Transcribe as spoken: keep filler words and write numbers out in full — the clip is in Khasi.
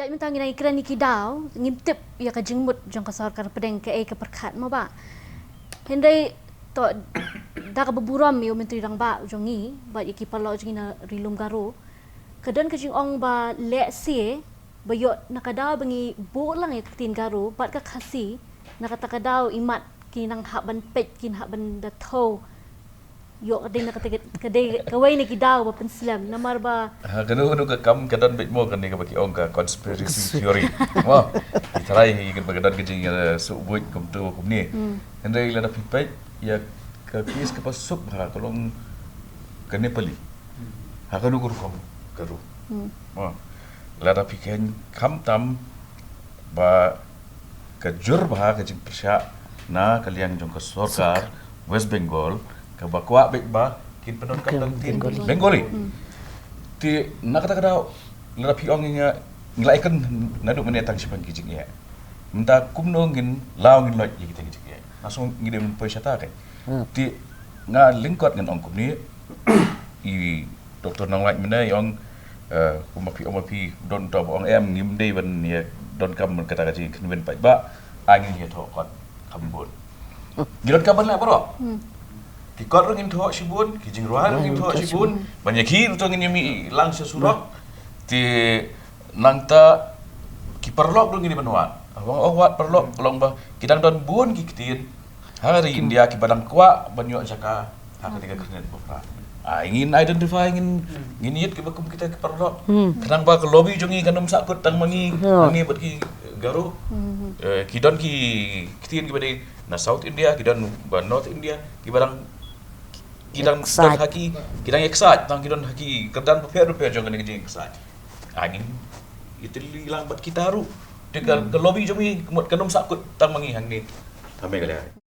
Mynta ngi nang kren ïa ki daw, ngim tip ïa ka jingmut jong ka sorkar pdeng kaei ka pyrkhat mo bah. Hynrei to da kaba burom ïa u Myntri Rangbah jong ngi bad ïa ki paralok jong ngi na Ri Lum Garo. Ka don ka jingong ba lehse ba ïoh na ka daw ba ngi buh lang ïa ka ktien Garo bad ka Khasi, na kata ka daw imat ki nang hap ban peit, ki hap ban da thew. Ïoh ka dei na kata ka, ka dei kawei na ki daw ba pynslem namar ba Ha kano kano ka kam ka don beit mo kane kaba ki ong ka conspiracy theory. Mo, ki trai hi kaba ka don ka jing, eh, suk buit kumtu kumne. Hynrei lada phi peit ïa ka case kaba suk ha ka long ka Nepali. Ha kano ka rukom ka ruh. Mo, lada phi khein khamtam ba ka jur bha ka jingpyrshah na ka liang jong ka sorkar West Bengal kaba kwah beit ba kin pyndonkam da ka ktien Bengali. Te na kata ka daw lada phi ong ïa nga, ngi la ïakren naduh mynne tang shaphang ki jingeh. Mynta kumno ngin law ngin loit ïa kita ki jingeh. Nga sngew ngi dei ban poi shata kai. Te nga lyngkot ngan ong kumne, i Doktor Nonglait mynne i ong, eh, kumba phi ong ba phi don to ba ong em, ngim dei ban ïa donkam kata ka jingkhynwin paidbah. Ai ngin ïa thoh kot kham bun. Ngi donkam ban leh baroh. Ki kot ruh ngin thoh shibun, ki jingrwai ruh ngin thoh shibun. Ban ïa ki ruh to ngin ïa mih lang sha surok. Te nangta ki paralok ruh ngin ïa ban wad. Ong ong wad paralok, ka long ba ki dang don bun ki ktien ha ri India kiba dang kwah ban ïoh jaka ha kane ka khyrnit ba phra. Ai ngin identify, ngin, ngin ïit kiba kum kita ki paralok. Khnang ba ka lobby jong ngi kan ym sahkut tang ma ngi, ma ngi bad ki Garo. Eh, ki don ki ktien kiba dei na South India, ki don ba North India, kiba dang, ki dang don ha ki, ki dang excite, tang ki don ha ki kyrdan bapher bapher jong kane ka jingexcite. Ai ngin ïatylli lang bad kita ruh. Te ka, ka lobby jong ngi ka mut kan ym sahkut tang ma ngi hangne ha Meghalaya.